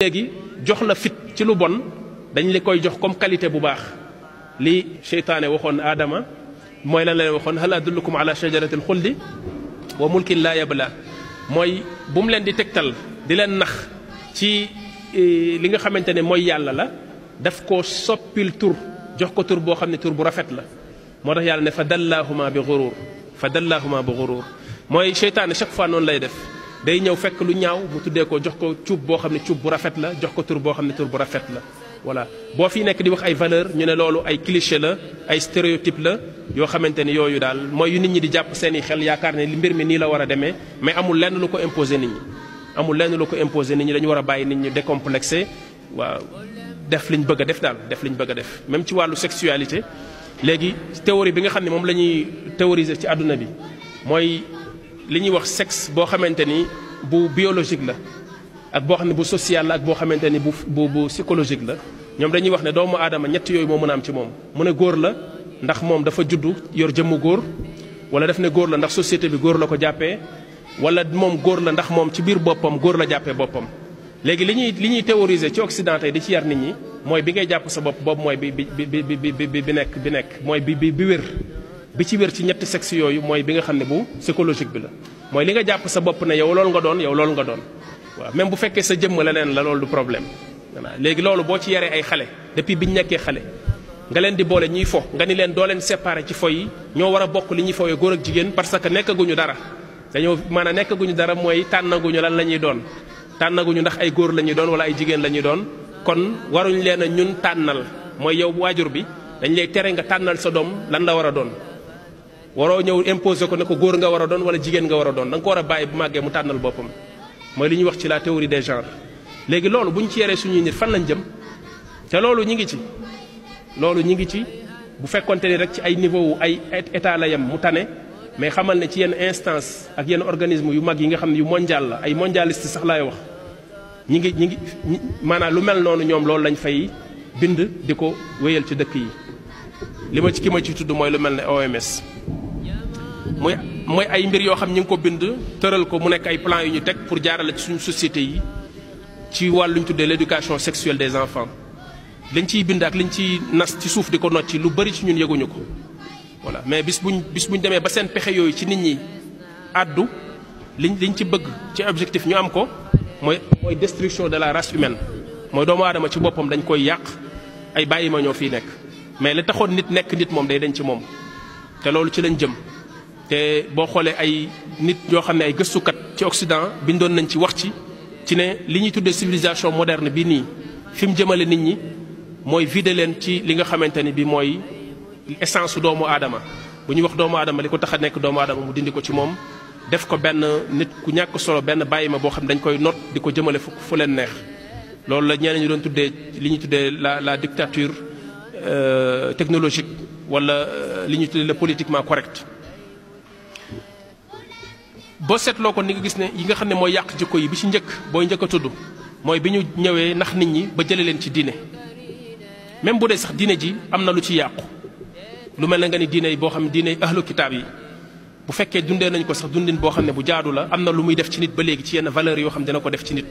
léegi jox la fit ci lu bon dañ la koy jox comme qualité bu baax li seytaane waxoon Adama mooy lan la leen waxoon hal adullukum ala shajaratil xuldi wa mulkin laa yabla mooy bu mu leen di tegtal di leen nax ci li nga xamante ne mooy yàlla la daf ko soppil tur jox ko tur boo xam ne tur bu rafet la moo tax yàlla ne fa dallaahuma bi gurur fa dallaahuma bi gurur mooy seytaane chaque fois noonu lay def day ñëw fekk lu ñaaw mu tuddee ko jox ko cuub boo xam ne cuub bu rafet la jox ko tur boo xam ne tur bu rafet la voilà boo fi nekk di wax ay valeur ñu ne loolu ay cliché la ay stéréotype la yoo xamante ni yooyu daal mooy yu nit ñi di jàpp seen i xel yaakaar ne li mbir mi nii la war a demee mais amul lenn lu ko imposer nit ñi amul lenn lu ko imposer nit ñi dañu war a bàyyi nit ñi décomplexé waaw def liñ bëgg a def daal def liñ bëgg a def même ci wàllu sexualité léegi théorie bi nga xam ne moom la ñuy théoriser ci àdduna bi mooy li ñuy wax sexe boo xamante ni bu biologique la ak boo xam ne bu social la ak boo xamante ni bu psychologique la ñoom dañuy wax ne doomu aadama ñett yooyu moo mën a am ci moom mu ne góor la ndax moom dafa juddu yor jëmmu góor wala daf ne góor la ndax société bi góor la ko jàppee wala moom góor la ndax moom ci biir boppam góor la jàppee boppam léegi li ñuy théoriser ci Occident tey di ci yar nit ñi mooy bi ngay jàpp sa bopp boobu mooy bi nekk mooy bi wér bi ci wér ci ñetti sexe yooyu mooy bi nga xam ne bu psychologique bi la mooy li nga jàpp sa bopp ne yow loolu nga doon yow loolu nga doon waaw même bu fekkee sa jëmm leneen la loolu du problème voilà léegi loolu boo ci yaree ay xale depuis biñ nekkee xale nga leen di boole ñuy fo nga ni leen doo leen séparé ci fo yi ñoo war a bokk li ñuy fooyee góor ak jigéen parce que nekkaguñu dara dañoo maanaam nekkaguñu dara mooy tànnaguñu lan la ñuy doon tànnaguñu ndax ay góor la ñuy doon wala ay jigéen la ñuy doon kon waruñ leen a ñun tànnal mooy yow waajur bi dañ lay tere nga tànnal sa doom lan la war a doon waroo ñëw imposer ko ne ko góor nga war a doon wala jigéen nga war a doon da nga ko war a bàyyi bu màggee mu tànnal boppam mooy li ñuy wax ci la théorie des genres léegi loolu bu ñu ci yaree suñuy nit fan lañ jëm te loolu ñi ngi ci loolu ñi ngi ci bu fekkonte ni rek ci ay niveau wu ay état la yem mu tane mais xamal ne ci yenn instance ak yenn organisme yu mag yi nga xam ne yu mondial la ay mondialiste sax laay wax ñi ngi maanaam lu mel noonu ñoom loolu lañ fay bind di ko wéyal ci dëkk yi li ma ci ki ma ci tudd mooy lu mel ne OMS mooy ay mbir yoo xam ñi ngi ko bind tëral ko mu nekk ay plan yu ñu teg pour jaarale ci suñu société yi ci wàllu ñu tuddee l'éducation sexuelle des enfants liñ ciy bind ak liñ ciy nas ci suuf di ko nocci lu bari ci ñun yëguñu ko voilà mais bis buñ demee ba seen pexe yooyu ci nit ñi àddu liñ ci bëgg ci objectif ñu am ko mooy destruction de la race humaine mooy doomu aadama ci boppam dañ koy yàq ay bàyyi ma ñoo fii nekk mais li taxoon nit nekk nit moom day dañ ci moom te loolu ci lañ jëm te boo xoolee ay nit yoo xam ne ay gëstukat ci Occident bindoon nañ ci wax ci ne li ñuy tuddee civilisation moderne bi nii fi mu jëmale nit ñi mooy vider leen ci li nga xamante ni bi mooy essence doomu aadama bu ñuy wax doomu aadama li ko tax a nekk doomu aadama mu dindi ko ci moom def ko benn nit ku ñàkk solo benn bàyyi ma boo xam ne dañ koy not di ko jëmale fu leen neex loolu la ñeneen ñu doon tuddee li ñuy tuddee la dictature technologique wala li ñuy tuddee le politiquement correct boo seetloo ko ni nga gis ne yi nga xam ne mooy yàq jikko yi bi ci njëkk booy njëkk a tudd mooy bi ñu ñëwee nax nit ñi ba jëlee leen ci diine même bu dee sax diine ji am na lu ci yàqu lu mel na nga ni diine yi boo xam ne diine ahlu kitaab yi bu fekkee dundee nañ ko sax dundin boo xam ne bu jaadu la am na lu muy def ci nit ba léegi ci yenn valeurs yoo xam ne dina ko def ci nit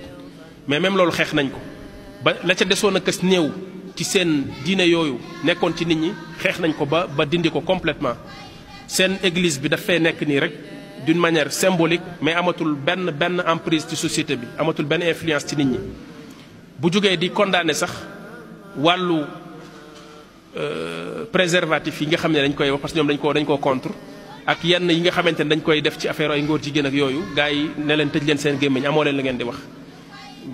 mais même loolu xeex nañ ko ba la ca desoon a kës néew ci seen diine yooyu nekkoon ci nit ñi xeex nañ ko ba dindi ko complètement seen église bi daf fee nekk nii rek d'une manière symbolique mais amatul benn emprise ci société bi amatul benn influence ci nit ñi bu jógee di condamner sax wàllu préservatif yi nga xam ne dañ koy wax parce que ñoom dañ koo contre ak yenn yi nga xamante ne dañ koy def ci affaire ay ngóor jigéen ak yooyu gars yi ne leen tëj leen seen gémmiñ amoo leen la ngeen di wax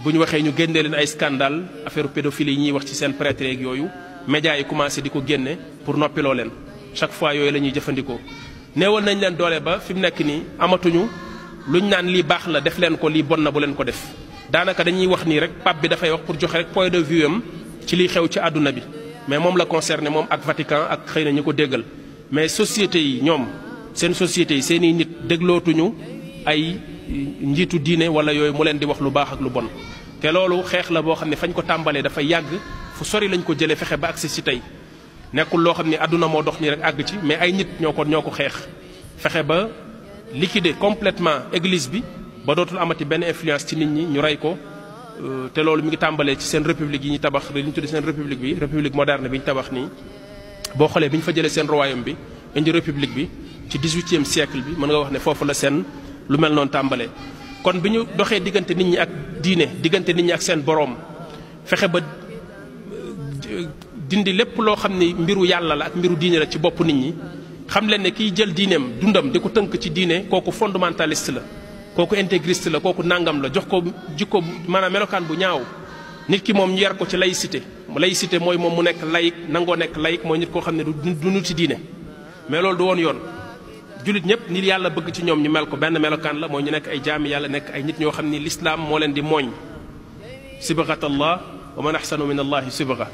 bu ñu waxee ñu génnee leen ay scandale affaire pédophilie yi ñuy wax ci seen prêtre yeeg yooyu médias yi commencé di ko génne pour noppiloo leen chaque fois yooyu la ñuy jëfandikoo neewal nañ leen doole ba fi mu nekk nii amatuñu luñ naan lii baax la def leen ko lii bon na bu leen ko def daanaka dañuy wax nii rek pape bi dafay wax pour joxe rek point de vue am ci liy xew ci àdduna bi mais moom la concerné moom ak Vatican ak xëy na ñu ko déggal mais sociétés yi ñoom seen sociétés yi seen i nit déglootuñu ay njiitu diine wala yooyu mu leen di wax lu baax ak lu bon te loolu xeex la boo xam ne fañ ko tàmbalee dafa yàgg fu sori lañ ko jëlee fexe ba agsi si tey nekkul loo xam ne àdduna moo dox nii rek àgg ci mais ay nit ñoo ko xeex fexe ba liquider complètement église bi ba dootul amati benn influence ci nit ñi ñu rey ko te loolu mi ngi tàmbalee ci seen république yi ñu tabax li ñu tuddi seen république bi république moderne bi ñu tabax nii boo xoolee bi ñu fa jëlee seen royaume bi indi république bi ci 18e siècle bi mën nga wax ne foofu la seen lu mel noonu tàmbalee. kon bi ñu doxee diggante nit ñi ak diine diggante nit ñi ak seen boroom fexe ba dindi lépp loo xam ni mbiru yàlla la ak mbiru diine la ci bopp nit ñi xam leen ne kiy jël diineem dundam di ko tënk ci diine kooku fondamentaliste la kooku intégriste la kooku nangam la jox ko jikko maanaam melokaan bu ñaaw. nit ki moom ñu yar ko ci laïcité mooy moom mu nekk laïque nangoo nekk laïque mooy nit koo xam ne du nu ci diine mais loolu du woon yoon. jullit ñëpp nit yàlla bëgg ci ñoom ñu mel ko benn melokaan la mooy ñu nekk ay jaami yàlla nekk ay nit ñoo xam ni l'islam moo leen di mooñ sibghatallah wa man ahsanu min allahi sibgha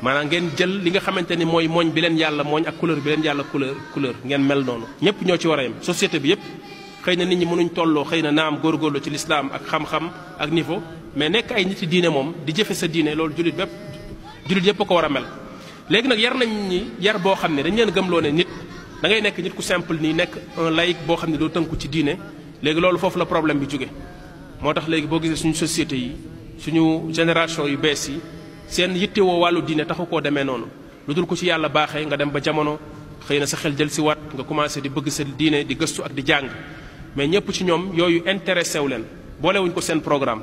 maanaam ngeen jël li nga xamante ni mooy mooñ bi leen yàlla mooñ ak couleur bi leen yàlla couleur ngeen mel noonu ñëpp ñoo ci war a yem société bi yëpp xëy na nit ñi mënuñ tolloo xëy na naam góorgóorlu ci l'islam ak xam-xam ak niveau mais nekk ay nit yi diine moom di jëfe sa diine loolu jullit yëpp ko war a mel. léegi nag yar nañ ñi yar boo xam ne dañ leen gëmloo ne nit da ngay nekk nit ku simple nii nekk un laïc boo xam ne doo tënku ci diine léegi loolu foofu la problème bi jóge moo tax léegi boo gisee suñu société yi suñu génération yu bees yi seen yittewoo wàllu diine taxu koo demee noonu lu dul ko ci yàlla baaxee nga dem ba jamono xëy na sa xel jël si waat nga commencé di bëgg sa diine di gëstu ak di jàng mais ñëpp ci ñoom yooyu intéressé wu leen boolewuñ ko seen programme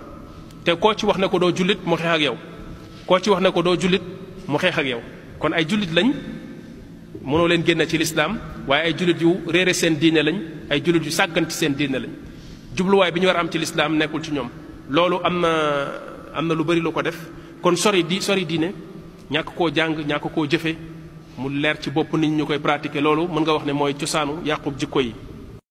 te koo ci wax ne ko doo jullit mu xeex ak yow koo ci wax ne ko doo jullit mu xeex ak yow kon ay jullit lañ mënoo leen génne ci lislaam waaye ay jullit yu réere seen diine lañ ay jullit yu sàggan ci seen diine lañ jubluwaay bi ñu war a am ci lislaam nekkul ci ñoom loolu am na lu bari lu ko def kon sori diine ñàkk koo jàng ñàkk koo jëfe mu leer ci bopp nit ñu koy pratiquer loolu mën nga wax ne mooy cosaanu yàqub jikko yi